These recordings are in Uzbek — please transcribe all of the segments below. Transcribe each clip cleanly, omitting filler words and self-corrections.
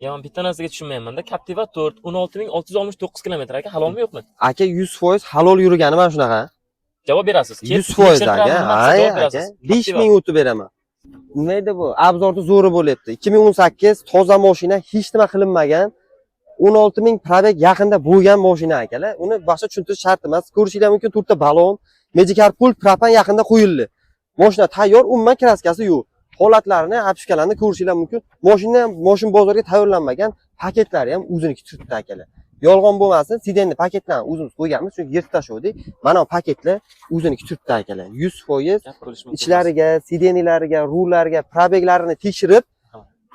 Ya, man bitta narsaga tushunmayapman-da. Captiva 4 16 669 kilometr, aka, halolmi, yo'qmi? Aka, 100% halol yurgani mana shunaqa. Javob berasiz. Kelib 100%, tekshirtiramiz, aka. nima qilsa Ay, javob aka. berasiz. 5000 o'tib beraman. Nima edi bu? Обзор ni zo'ri bo'lyapti. 2018, toza mashina, hech nima qilinmagan. 16 ming пробег yaqinda bo'lgan mashina, akalar. Uni boshqa tushuntirish shart emas. Ko'rishinglar mumkin, to'rtta balon, Magicar pult, propan yaqinda qo'yildi. Mashina tayyor, umuman краска si yo'q. Holatlarini, обшивка larni ko'rishinglar mumkin. Mashina ham moshin bozorga tayyorlanmagan, paketlari ham o'ziniki turibdi, akalar. Yolg'on bo'lmasin, сиденье ni paketlarni o'zimiz qo'yganmiz, chunki yirtib tashlavdik. Mana bu paketlar o'ziniki turibdi, akalar. 100% Gap bo'lishi mumkin emas. ichlariga, сиденье lariga, rullariga, пробег larini tekshirib,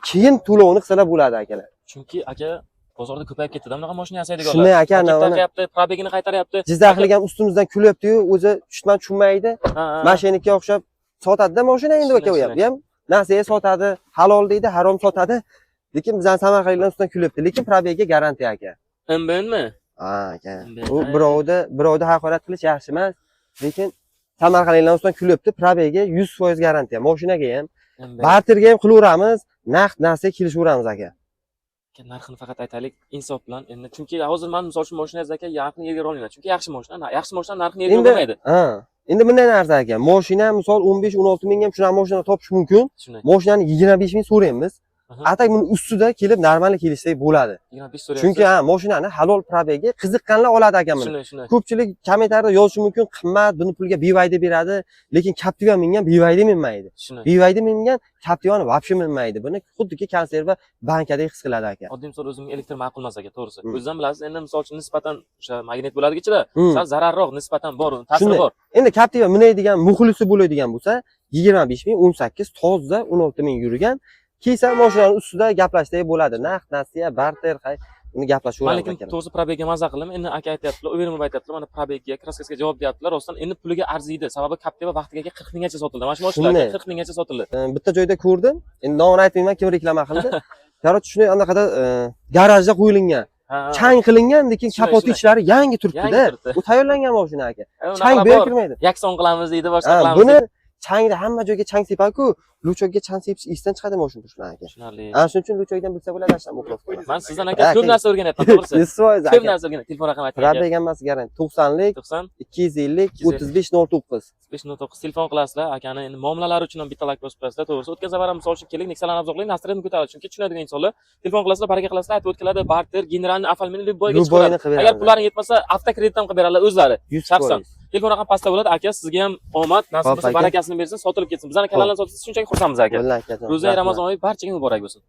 keyin to'lovini qilsalar bo'ladi, akalar. Chunki, aka, bozorda ko'payib ketdi-da bunaqa mashina yasaydiganlar. Shunday, aka, Paket ana taqyapti, пробег ini qaytaryapti. Jizzaxlik ham ustimizdan kulyapti-yu, o'zi tushman tushunmaydi. Ha, ha. Mashinaga o'xshab sotadi-da mashina endi, aka, u ham. Shunday. Bu ham nasiya sotadi, halol deydi, harom sotadi. Lekin bizani samarqandliklar ustidan kulyapti. Lekin пробег ga garantiya, aka. MBNmi? Ha, aka. MBN. U birovni haqorat qilish yaxshi emas. Lekin samarqandliklar ustidan kulyapti, пробег ga 100% garantiya. Mashinaga ham, MBN. barterga ham qilaveramiz, naqd narsaga kelishaveramiz, aka. Aka, narxini faqat aytaylik insof bilan endi, chunki hozir man, misol uchun, mashinangiz, aka, narxini yerga olmayman, chunki yaxshi mashina, yaxshi mashina narxini yerga Endi olmaydi. Ha, endi bunday narsa, aka. Mashina misol 15-16 mingga ham shunaqa mashina topish mumkin. Shunday. Mashinani 25 ming so'raymiz. А так buni ustida kelib нормально kelishsak bo'ladi. 25 so'rayapsiz. Chunki ha, mashinani halol пробег i qiziqqanlar oladi, aka, buni. Shunday, shunday. Ko'pchilik kommentariyada yozishi mumkin, qimmat, buni pulga BYD beradi, lekin Captiva mingan BYD minmaydi. Shunday. BYD mingan Captivani вообще minmaydi. Buni xuddiki konserva bankadek his qiladi, aka. Oddiy misol, o'zimga elektr ma'qul emas, aka, to'g'risi. O'ziz ham bilasiz, endi misol uchun nisbatan o'sha magnit bo'ladi ichida, sal zararroq nisbatan bor, uni ta'siri Shunday. bor. Endi Captiva minadigan muxlisi bo'ladigan bo'lsa, 25 ming, 18, toza 16 ming yurgan. Kelsa mashinani ustida gaplashsak bo'ladi. Naqd, nasiya, barter, hay, uni Man gaplashaveramiz, lekin akalar. to'g'risi пробег ga maza qildim. Endi aka aytyaptilar, уверен bo'lib aytyaptilar, mana пробег ga, краска siga javob deyaptilar. Rostdan endi puliga arziydi. Sababi Captiva vaqtiga aka 40 minggacha sotildi. Mana shu mashinalar Shunday. 40 minggacha sotildi. Bitta joyda ko'rdim. Endi nomini aytmayman, kim reklama qildi. Короче, shunday anaqada garajda qo'yilgan. Ha, ha. Chang qilingan, lekin kapoti shunday. ichlari yangi turibdi-da. Yangi turibdi. U tayyorlangan mashina, aka. Unaqa Chang bu yerga bor. kirmaydi. Yakson qilamiz deydi, boshqa Ha, qilamiz buni deydi. changda hamma joyga chang sepadi-ku. Лючок ga chang sepish esdan chiqadi mashina shunaqa, aka. Tushunarli. Ana shuning uchun лючок dan bilsa bo'ladi, ashtan управка. Man sizdan, aka, Ha, ko'p aka. narsa o'rganyapman, to'g'risi. 100%, Ko'p aka. narsa o'rganyapman. Telefon raqami ayting, aka. Пробег hammasi garantiya. 90lik, 90 250, 250, 35 09. 509 telefon qilasizlar akani. Endi muomalalari uchun ham bitta layk bosib qo'yasizlar, to'g'risi. O'tgan safar ham, misol uchun, keling, Nexalarni обзор qiling, настроение ko'taradi, chunki tushunadigan insonlar. Telefon qilasizlar, baraka qilasizlar, aytib o'tkiladi, barter, генеральный оформление, любой ga Любой ni chiqaradi. qilib Agar beramiz. pullaring yetmasa, avtokredit ham qilib beradilar o'zlari 100 shaxsan. foiz. Telefon raqami pastda bo'ladi, aka. Sizga ham omad nasib Xo'p, bo'lsa, aka. barakasini bersin, sotilib ketsin. Bizani kanaldan sotilsa, shunchaki xursandmiz, aka. Bo'ldi, akajon. Ro'za, Rahmat. Ramazon oyi barchaga muborak bo'lsin.